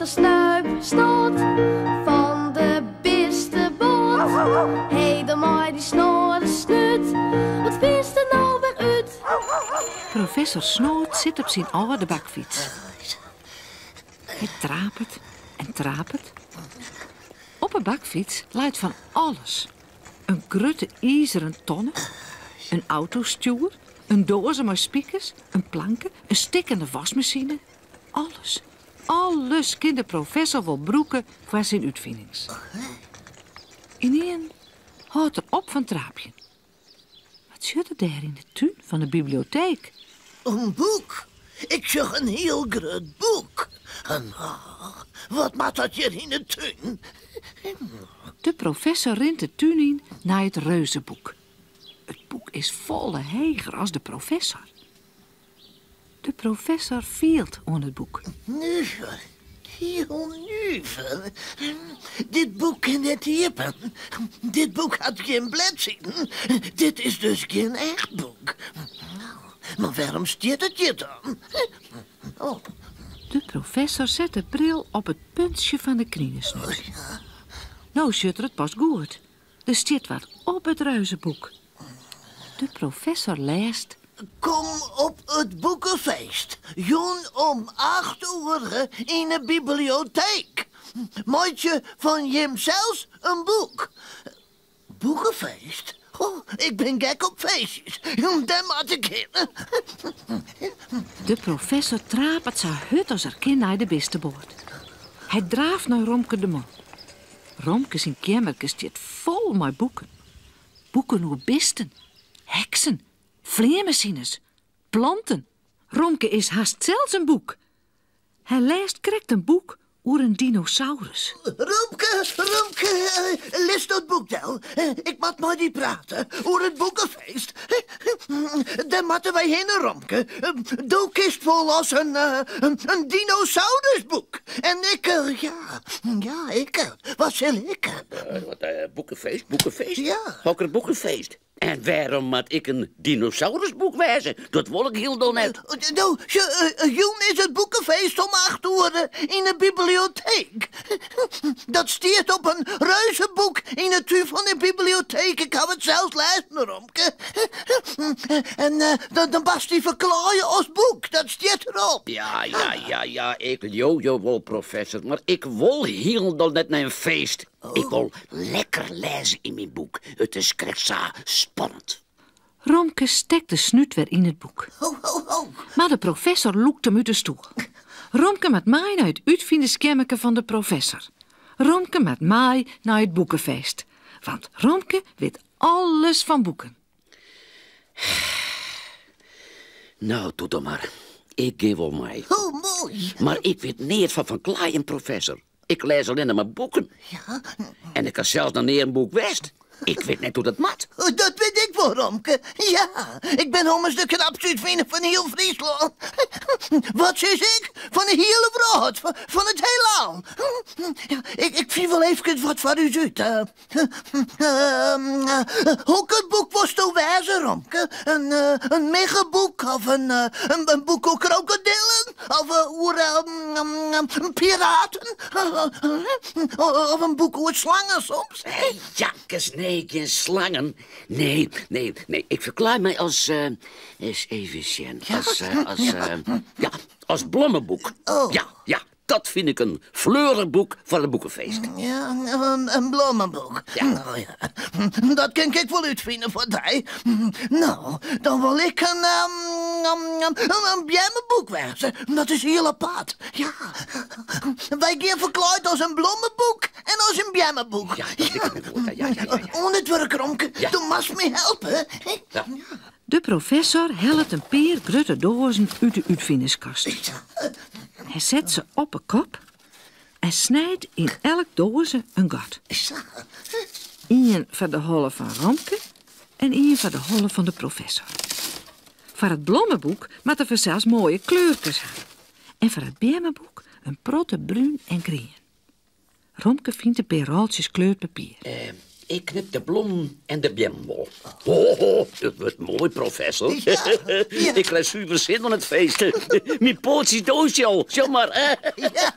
Professor Snuip Snot fan de bisteboat. Hé, dan mei dy snoade snút, wat fynst der no wer út? Professor Snoad sit op syn âlde bakfyts. Hy trapet en trapet. Op 'e bakfyts leit fan alles. In grutte izeren tonne, in autostjoer, in doaze mei spikers, in planke, in stikkene waskmasine. Alles, alles kin de professor wol brûke foar syn útfinings. Ynienen hâldt er op fan traapjen. Wat sjocht er dêr yn de tún fan de biblioteek? In boek! Ik sjoch in hiel grut boek. Wat moat dat hjir yn de tún? De professor rint de tún yn nei it reuzeboek. It boek is folle heger as de professor. De professor fielt oan it boek. Nuver, hiel nuver. Dit boek kin net iepen. Dit boek hat gjin bledsiden. Dit is dus gjin echt boek. Mar wêrom stiet it hjir dan? Oh. De professor set de bril op it puntsje fan de kninesnút. No sjocht er it pas goed. Der stiet wat op it reuzeboek. De professor lêst. Kom op it boekefeest, jûn om acht oere yn 'e biblioteek. Meitsje fan jimsels in boek. Boekefeest? Oh, ik bin gek op feestjes. Dêr moat ik hinne. De professor trapet sa hurd as er kin nei de bisteboat. Hy draaft nei Romke de Man. Romke syn keammerke stiet fol mei boeken. Boeken oer bisten, heksen, fleanmasines, planten. Romke is hast sels in boek. Hy lêst krekt in boek oer in dinosaurus. Romke, Romke, lis dat boek del. Ik moat mei dy prate oer it boekefeest. Dêr moatte wy hinne, Romke. Do kinst wol as in, in dinosaurusboek. En ik, ja, ja, ik, wat sil ik? Wat, boekefeest, boekefeest? Ja. Hokker boekefeest? En wêrom moat ik in dinosaurusboek wêze? Dat wol ik hielendal net. No, jûn is it boekefeest om acht oere yn de biblioteek. Dat stiet op in reuzeboek yn de tún fan de biblioteek. Ik haw it sels lêzen, Romke. En dan moatst dy ferklaaie as boek, dat stiet derop. Ja, ja, ja, ja, ik leau jo wol, professor, mar ik wol hielendal net nei in feest. Ik wol lekker lêze yn myn boek. It is krekt sa spannend. Romke stekt de snút wer yn it boek. Ho, ho, ho. Mar de professor lûkt him út de stoel. Romke moat mei nei it útfinerskeammerke fan de professor. Romke moat mei nei it boekefeest. Want Romke wit alles fan boeken. No, doe dan mar. Ik gean wol mei. Ho, moai. Mar ik wit neat fan ferklaaien, professor. Ik lês allinne mar boeken. Ja. En ik ha sels noch nea in boek west. Ik wit net hoe't dat moat. Dat wit ik wol, Romke. Ja, ik bin ommers de knapste útfiner fan hiel Fryslân. Wat sis ik? Fan de hiele wrâld, fan it heelal. Ik fyn wol eefkes wat foar ús út. Hokker boek wolsto wêze, Romke? In miggeboek of in boek oer krokodillen? Of oer piraten? Of in boek oer slangen soms? Jakkes, nee, gjin slangen. Nee, nee, nee, ik ferklaai my as, ris even sjen, as, as, ja, as blommeboek. Oh. Ja, ja. Dat fyn ik in fleurich boek foar it boekefeest. Ja, in blommeboek. Ja. No ja, dat kin ik wol útfine foar dy. No, dan wol ik in, in beammeboek wêze. Dat is hiel apart. Ja, wy gean ferklaaid as in blommeboek en as in beammeboek. Ja, dat liket my goed. Ja, ja, ja, ja. Oan it wurk, Romke. Ja. Do moatst my helpe. Ja. De professor hellet in pear grutte doazen út de útfinerskast. Hy set se op 'e kop en snijt yn elk doaze in gat. Ien foar de holle fan Romke en ien foar de holle fan de professor. Foar it blommeboek moat er fansels moaie kleurkes ha. En foar it beammeboek in protte brún en grien. Romke fynt in pear rôltsjes kleurd papier. Ik knip de blommen en de beammen wol. Ho, ho, it wurdt moai, professor. Ja, ja. Ik krij suver sin oan it feest. Myn poatsjes doarsje al, sjoch mar. Ja.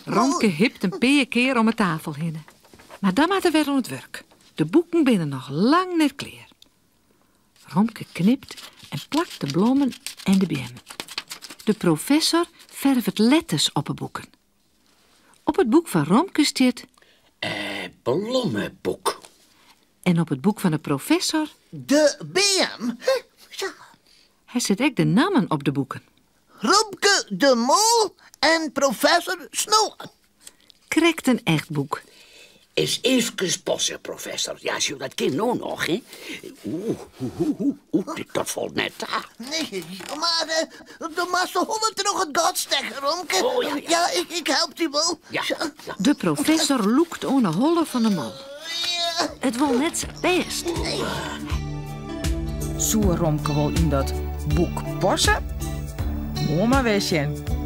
Romke hipt in pear kear om 'e tafel hinne. Mar dan moat er wer oan it wurk. De boeken binne noch lang net klear. Romke knipt en plakt de blommen en de beammen. De professor fervet letters op 'e boeken. Op it boek fan Romke stiet. Eh, blommeboek. En op it boek fan de professor. De beam. Hy set ek de nammen op de boeken. Romke de Mol en professor Snoad. Krekt in echt boek. Is eefkes passe, professor. Ja, sjoch, dat kin no noch, hè. Oeh, oeh, oeh, oeh, dit, dat falt net ta. Nee, mar eh, do moatst de holle troch it gat stekke, Romke. Oh, ja, ja. Ja, ik, ik help dy wol. Ja, ja. De professor lûkt oan 'e holle fan de mol. Ja. It wol net sa bêst. Soe Romke wol yn dat boek passe? Moarn mar wer sjen.